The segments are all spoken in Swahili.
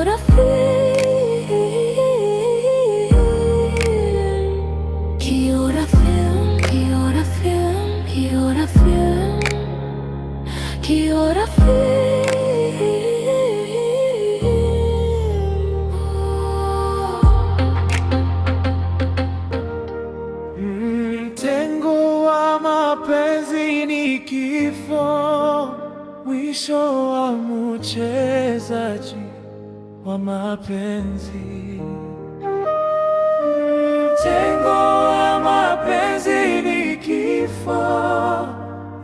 Kia ora film. Kia ora film, Kia ora film, Kia ora film. Kia ora film. Mtengo wa mapenzi ni kifo, mwisho wa mchezaji wa mapenzi. Mtengo wa mapenzi ni kifo,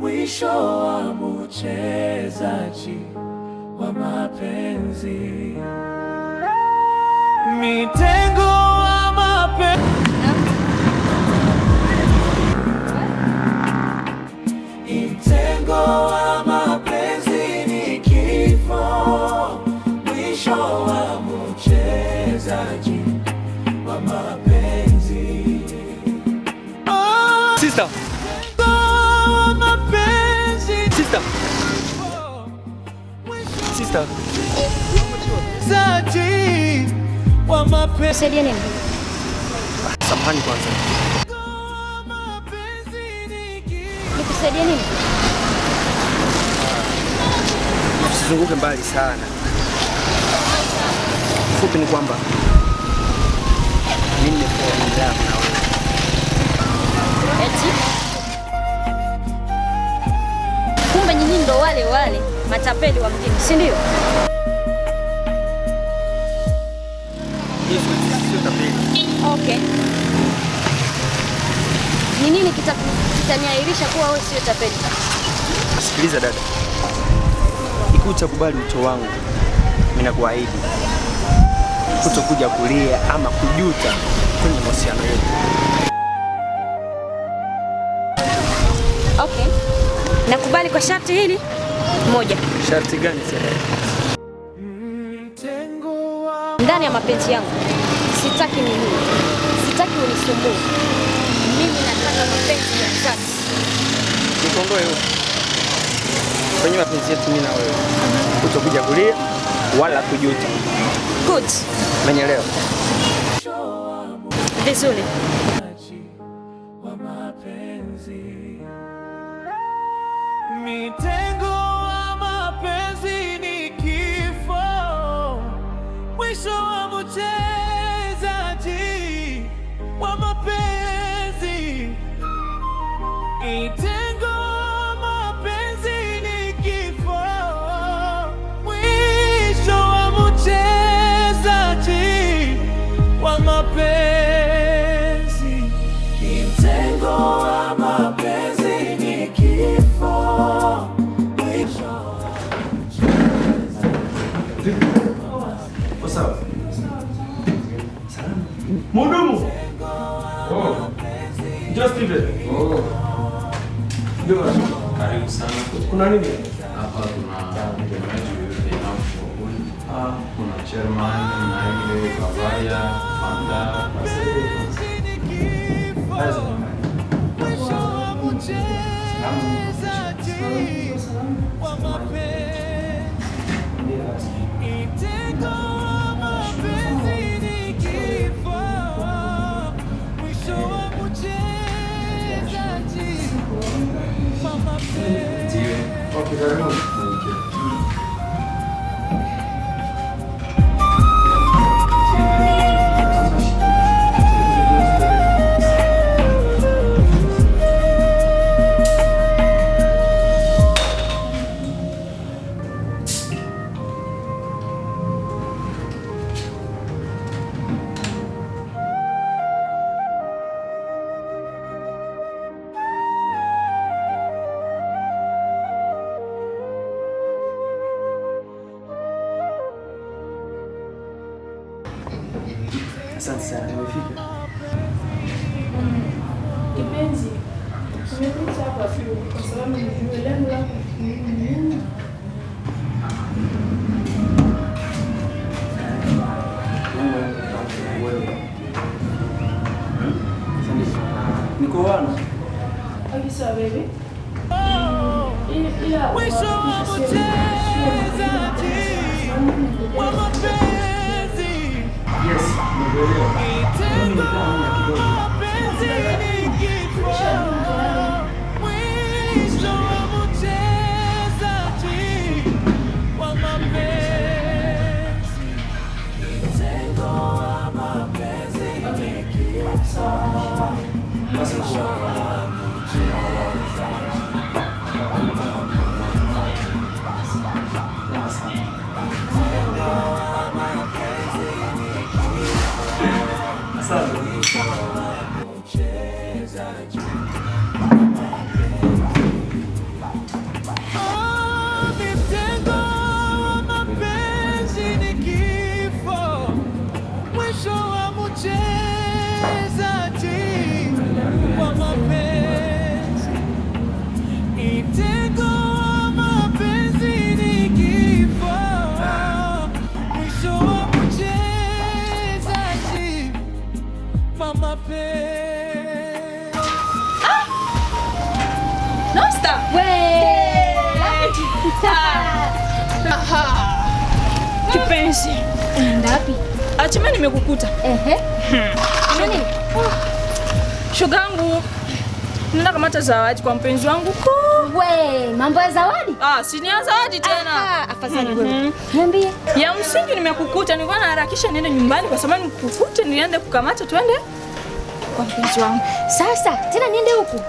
mwisho wa mchezaji wa mapenzi. Mitengo wa mapenzi. Mtengo wa mapenzi ni kifo, mwisho wa mchezaji wa mapenzi. Oh, Sister, mtengo wa mapenzi, sister, sister. mchezaji wa mapenzi. Saidia nini? Samahani kwanza. Nikusaidie nini? Usizunguke mbali sana. Fupi ni kwamba mimi nimefall in love na wewe. Eti? Kumbe nyinyi ndo wale wale matapeli wa mjini, si ndio? Yesu sio tapeli. Okay. Ni nini kitaniahirisha kuwa wewe sio tapeli? Sikiliza dada, ikiwa utakubali wito wangu, mimi nakuahidi kutokuja kulia ama kujuta kwenye mahusiano yetu. Okay. Nakubali kwa sharti hili moja. Sharti gani tena? Mtengo wa Ndani ya mapenzi yangu sitaki nini, sitaki unisumbue. Mimi nataka mapenzi ya dhati. Nikuondoe huko kwenye mapenzi yetu mimi na wewe, kutokuja kulia wala kujuta. Good. Umenielewa? Vizuri. wa mapenzi. Mitengo wa mapenzi ni kifo, mwisho wa mchezaji wa mapenzi. Mitengo wa mapenzi ni kifo, mwisho wa mchezaji wa mapenzi. Mtengo wa mapenzi ni kifo, mwisho wa mchezaji. Sawa. Mhudumu. Oh. Njoo, Steven. Oh, Ndio. Karibu sana. Kuna nini? Hapa tuna vinywaji vyote inavyokunywa. Ah, Kuna Chairman na ile Bavaria, Fanta. Haya nyumbani. Mwisho wa mchezaji wa mapenzi. Mtego wa mapenzi ni kifo, mwisho wa mchezaji wa mapenzi. Okay, karibu. Thank you. Asante sana, nimefika. Kipenzi, nimekuita hapa tu kwa sababu nijue lengo lako ni nini. Wewe. Niko wana. Okay, sawa baby. Ila Mwisho wa uhakikishe sio mchezaji wa mapenzi. Kuelewa. Mtego wa mapenzi ni kifo, mwisho wa mchezaji wa mapenzi. Mtego wa mapenzi ni kifo, mwisho wa mchezaji. Mtego wa mapenzi ni kifo, mwisho wa mchezaji wa mapenzi. Mtego wa mapenzi ni kifo, mwisho wa mchezaji wa mapenzi. Nosta! Kipenzi. Unaenda wapi? Hatimaye nimekukuta. Ehe. Nini? Shogangu, nenda kamata zawadi kwa mpenzi wangu ko. We, mambo ya zawadi? Ah, si ni ya zawadi tena. Aha, afadhali wewe. Niambie. Ya msingi nimekukuta, nilikuwa naharakisha niende nyumbani kwa sababu nikukute niende kukamata twende kwa mpenzi wangu. Sasa tena niende huku.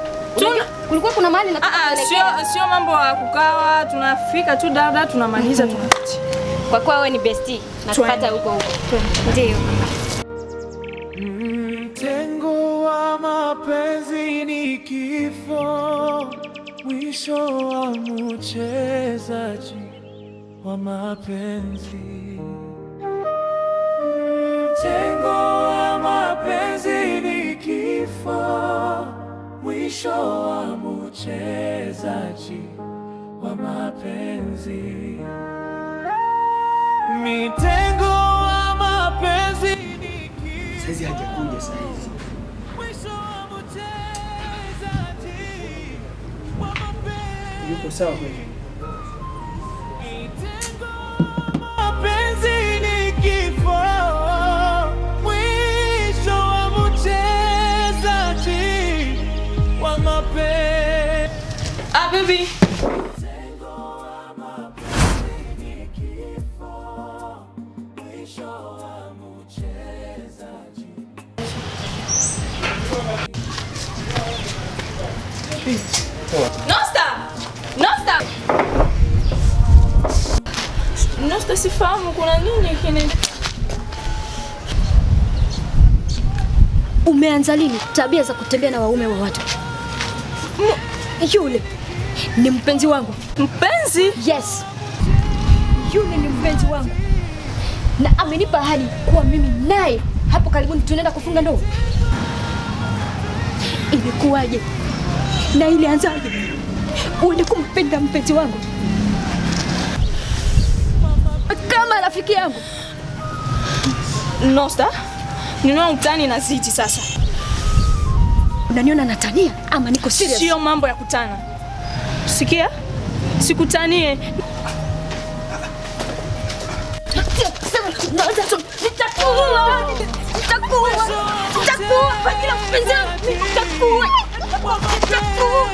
Kulikuwa kuna mahali nataka kuelekea. Sio mambo ya kukawa, tunafika tu dada tunamaliza tunarudi. Kwa kuwa wewe ni bestie, nakupata huko huko. Ndio. Mtego wa mapenzi ni kifo, mwisho wa mchezaji wa mapenzi. Mtego wa mapenzi ni kifo, mwisho wa mchezaji wa mapenzi. Mtego wa mapenzi ni kifo. Saizi hajakuja saizi. Mwisho wa mchezaji wa mapenzi. Yuko sawa kweli? Mtego wa mapenzi ni kifo, mwisho wa mchezaji wa mapenzi. Ah, baby. Mtego wa mapenzi ni kifo, mwisho wa mchezaji. Nosta! Nosta! Nosta, sifahamu kuna nini kine. Umeanza lini tabia za kutembea na waume wa watu? Yule ni mpenzi wangu. Mpenzi? Yes. Yule ni mpenzi wangu. Na amenipa ahadi kuwa mimi naye hapo karibuni tunaenda kufunga ndoa. Ilikuwaje? Na ilianzaje? Uende kumpenda mpenzi wangu kama rafiki yangu. Nosta, ninaona utani na zidi sasa. Unaniona natania ama niko serious? Sio mambo ya kutana. Sikia? Sikutanie. Nitakuua. Nitakuua. Nitakuua kwa ajili ya mpenzi wangu. Nitakuua. Nitakuua.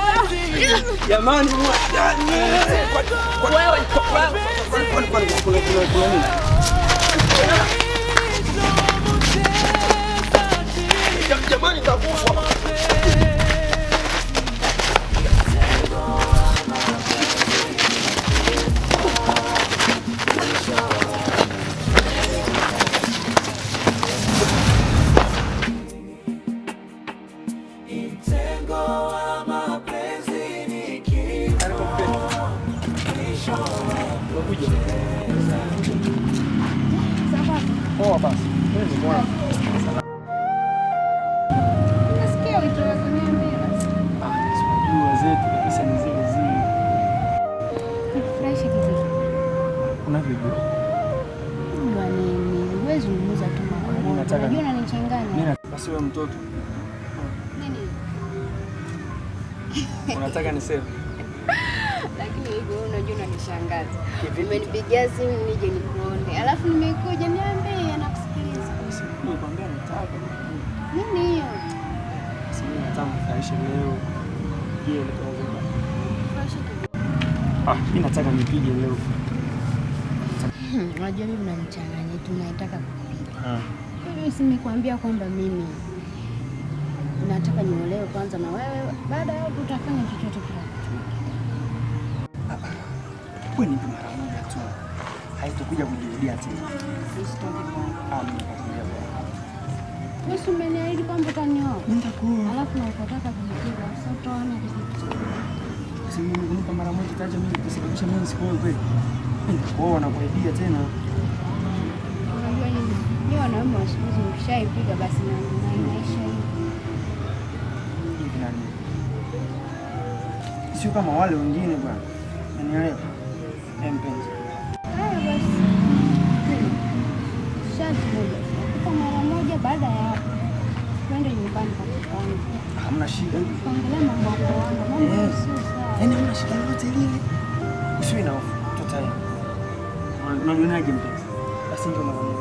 Jamani, Wewe, kwani kuna nini? Jamani, nitakufa. Mtego wa mapenzi ni kifo, mwisho wa mchezaji. Poa basi. Mimi ni mwana. Nasikia wito wako, niambie basi. Ah, sijui zetu kabisa ni zile zile. Nakufurahisha kivipi? Unavyojua. Unajua nini? Wewe zungumza tu mambo. Unajua unanichanganya. Basi wewe mtoto. Nini? Unataka niseme? Lakini hivyo unajua unanishangaza. Umenipigia simu nije nikuone. Alafu nimekuja, niambie, nakusikiliza. Nikwambia Baba. Nini hiyo? Sasa mimi nataka nifurahishe leo. Je, nitaweza? Ah, mimi nataka nipige leo. Unajua mimi unanichanganya, tunataka kupiga. Mimi si nimekuambia kwamba mimi nataka niolewe kwanza na wewe, baada ya hapo utafanya chochote kile. Wewe nipe mara moja tu. Haitakuja kujirudia tena. Ah, mimi nitakuja bwana. Wewe si umeniahidi kwamba utanioa. Nitakuoa. Alafu na ukataka kunipiga, sasa utaona kitu. Si mimi unipa mara moja taacha mimi kusababisha mimi sikuoe kweli. Mimi nitakuoa na kuaidia tena. Unajua nini? Ni wanaume wa siku hizi ukishaipiga basi na inaisha hivi. Hivi nani? Sio kama wale wengine bwana. Unanielewa? Mpenzi. Haya basi. Sharti moja. Nakupa mara moja, baada ya hapo twende nyumbani kwa kwangu. Hamna shida. Tuongelee mambo ya kuoana. Mambo Yes. sio sawa. Yaani hamna shida yoyote ile. Usiwe na hofu. Tutaenda. Unanionaje mpenzi? Basi ndio mara moja.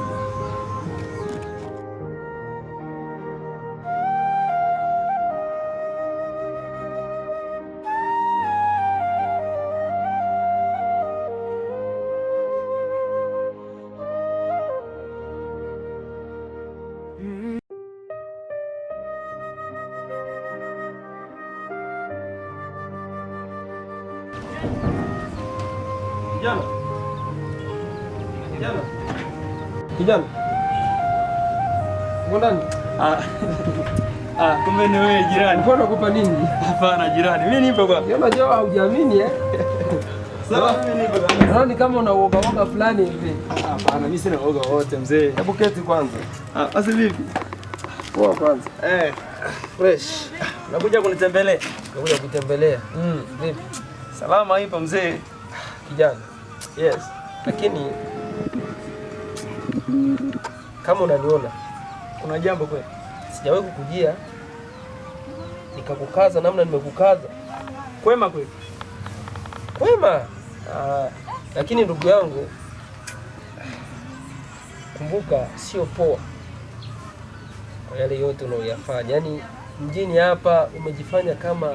Kijana. Kijana. Kijana. Uko ndani? Ah, kumbe ni wewe jirani. Nilikuwa nakupa nini? Hapana jirani, mimi nipo bwana. Unajua haujiamini eh? Sawa, mimi nipo kabisa. Naona ni kama una uoga uoga fulani hivi. Hapana, mimi sina uoga wote mzee. Hebu keti kwanza. Ah, basi vipi? Poa kwanza. Fresh. Unakuja kunitembelea? Nakuja kutembelea. Vipi? Salama ipo mzee. Kijana. Yes. Lakini kama unaniona Kuna jambo kweli? sijawahi kukujia nikakukaza namna nimekukaza. Kwema kweli? Kwema. Lakini ndugu yangu, kumbuka sio poa kwa yale yote unayoyafanya. Yaani mjini hapa umejifanya kama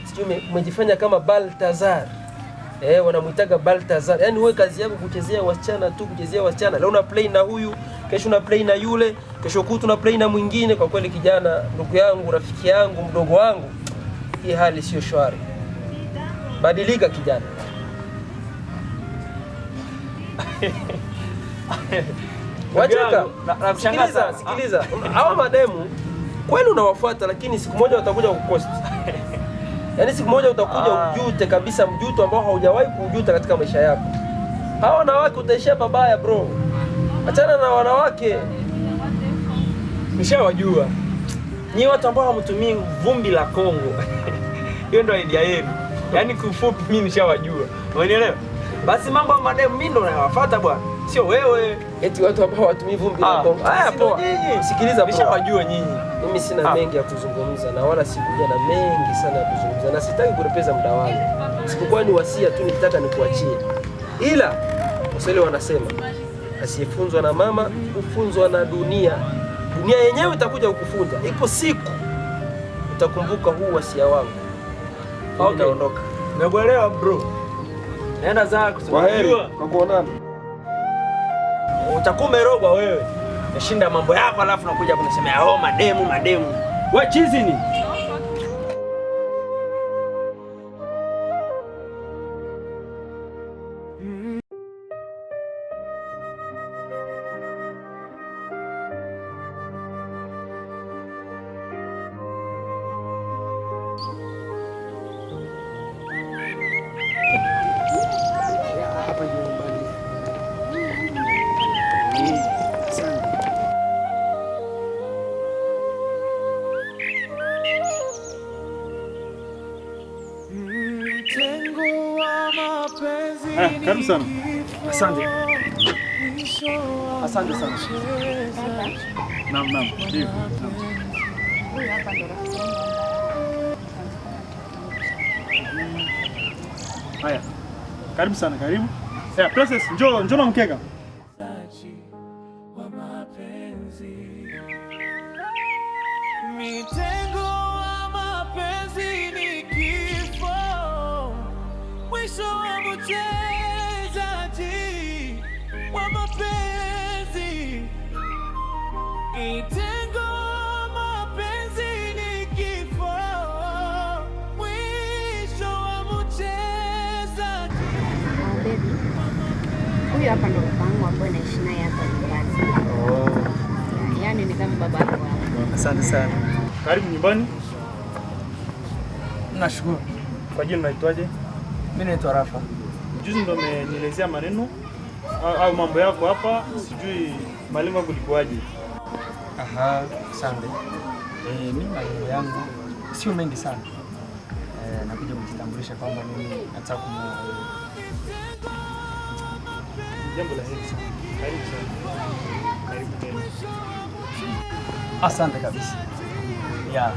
sijui umejifanya kama Baltazar. Wanamuitaga Baltazar. Yaani wewe kazi yako kuchezea wasichana tu, kuchezea wasichana. Leo una play na huyu, kesho una play na yule, kesho kutu una play na mwingine. Kwa kweli kijana, ndugu yangu, rafiki yangu, mdogo wangu, hii hali sio shwari. Badilika kijana. Wacheka. Na Sikiliza, sikiliza. Hawa mademu kweli unawafuata, lakini siku moja watakuja kukosti. Yaani siku moja utakuja ujute kabisa, mjuto ambao haujawahi kujuta katika maisha yako. Hawa wanawake utaishia babaya bro. Achana na wanawake. Nishawajua. Nyi watu ambao hamtumii vumbi la Kongo. Hiyo ndio idea yenu. Yaani kiufupi mimi nishawajua. Unanielewa? Basi mambo ya mademu mimi ndo nayafuata bwana. Sio wewe. Eti watu ambao hawatumii vumbi la Kongo. Haya poa. Sikiliza bro. Nishawajua nyinyi. Mimi sina mengi ya kuzungumza na wala sikuja na mengi sana ya kuzungumza na sitaki kurepeza muda wangu. Isipokuwa ni wasia tu nilitaka nikuachie. Ila Waswahili wanasema asiyefunzwa na mama hufunzwa na dunia. Dunia yenyewe itakuja kukufunza. Ipo siku utakumbuka huu wasia wangu. Okay. Naondoka. Nakuelewa bro. Naenda zako. Kwaheri kwa kuonana. Utakuwa umerogwa wewe. Nashinda mambo yako alafu nakuja kunisemea oh mademu mademu. Wewe chizi ni? Hapa nyumbani. Asante. Karibu sana. Asante. Asante sana. Naam, naam. Ndio. Huyu hapa ndo rafiki yangu. Haya. Karibu sana, karibu. Yeah, Princess, njoo njoo na mkeka. Wa mapenzi. Mtego wa mapenzi ni kifo, mwisho wa mchezaji wa mapenzi. Mtego wa mapenzi ni kifo, mwisho wa mchezaji. Oh, baby. Huyu hapa ndo kakaangu ambaye naishi naye hapa nyumbani. Oh, Yaani ni kama baba yangu hapa. asante sana. Karibu nyumbani. Nashukuru. Kwa jina unaitwaje? Mimi naitwa Rafa. Juzi ndo amenielezea maneno au mambo yako hapa, sijui malengo yako ilikuwaje. Aha, asante. Mimi malengo yangu sio mengi sana. Nakuja kujitambulisha kwamba mimi nataka kumuoa. Jambo la heri sana. Karibu sana. Karibu tena. Asante kabisa. Yeah.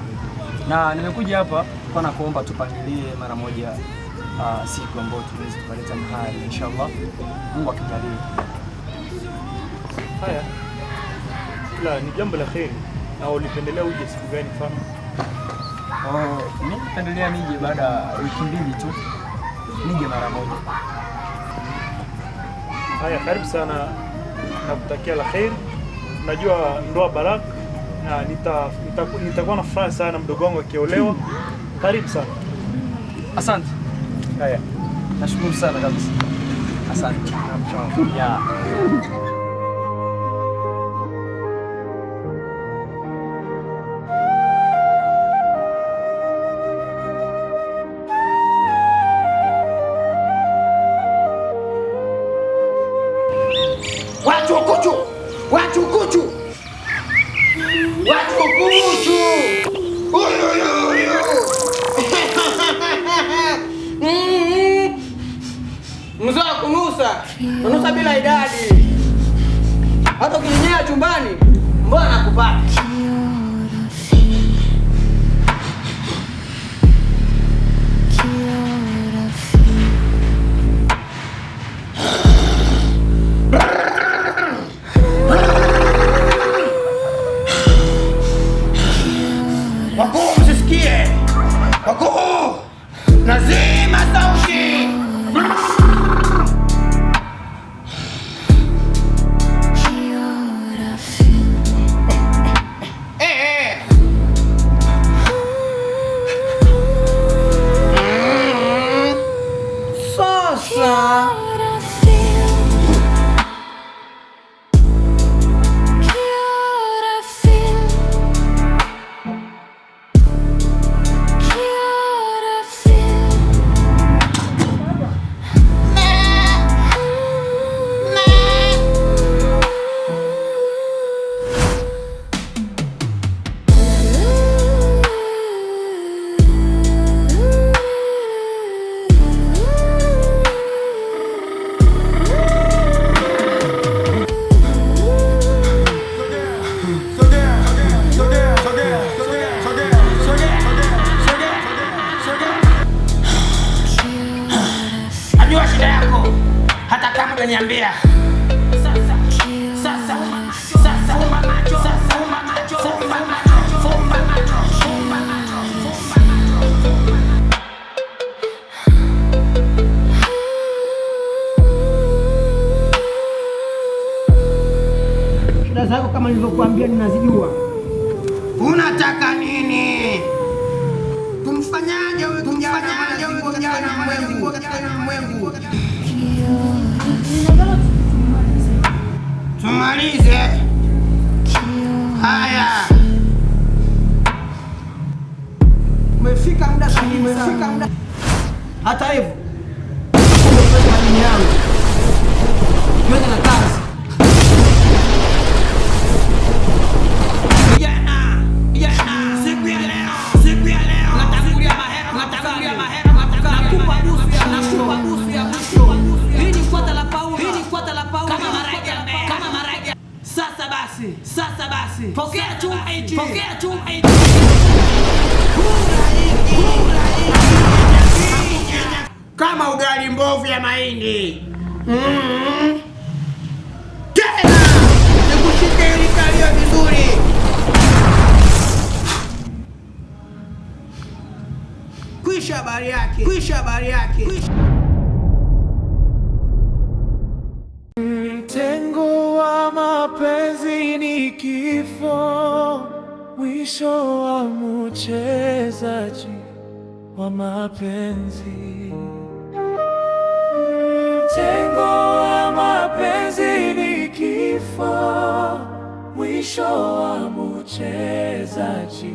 Na nimekuja hapa kwa na kuomba tupangilie mara moja siku ambayo tunaweza tukaleta mahali inshallah. Mungu akijalia. Haya. La, ni jambo la heri. Na ulipendelea uje siku gani mfano? Oh, mimi napendelea nije baada ya wiki 2 tu. Nije mara moja. Haya, karibu sana. Nakutakia la heri. Najua ndoa baraka na nitakuwa na furaha sana mdogo wangu akiolewa. Karibu sana. Asante. Haya. Nashukuru sana kabisa. Asante. Yeah. Wachukuchu! Wachukuchu! Wachukuchu! Uyu, uyu, uyu. Mzee wa kunusa, kunusa bila idadi. Hata ukinyenyea chumbani, mbona nakupata? Wakuu msisikie! Wakuu! Nazima sauti! Eh, eh. Sasa Najua shida yako, hata kama hujaniambia. Sasa, sasa, sasa, fumba macho, sasa, fumba macho, fumba macho, fumba macho, fumba macho, fumba macho. Shida zako kama nilivyokuambia ninazijua. Unataka nini? Tumfanyaje huyu kijana? Huyu kijana mwengu, kijana mwengu. Tumalize. Haya. Umefika muda sahihi, umefika muda. Hata hivyo, umefanya madini yangu. Twende na kazi. Vijana, vijana, siku ya leo, siku ya leo natangulia mahera, natangulia mahera, nakupa busu ya nakupa busu ya mwisho. Hii ni kwata la Paulo, hii ni kwata la Paulo kama maragi, kama maragi. Sasa basi, sasa basi, pokea chuma hichi, pokea chuma hichi. Kama ugali mbovu ya mahindi. Tena nikushike ili kalio vizuri. habari yake. Kwisha habari yake. Kwisha. Mtengo wa mapenzi ni kifo, mwisho wa mchezaji wa mapenzi. Mtengo wa mapenzi ni kifo, mwisho wa mchezaji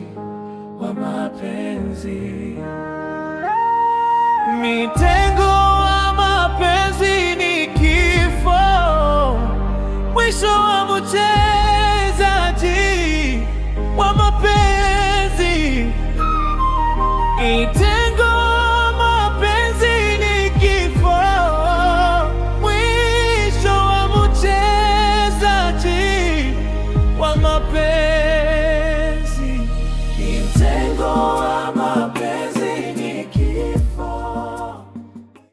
wa mapenzi. Mitengo wa mapenzi ni kifo, mwisho wa mchezaji.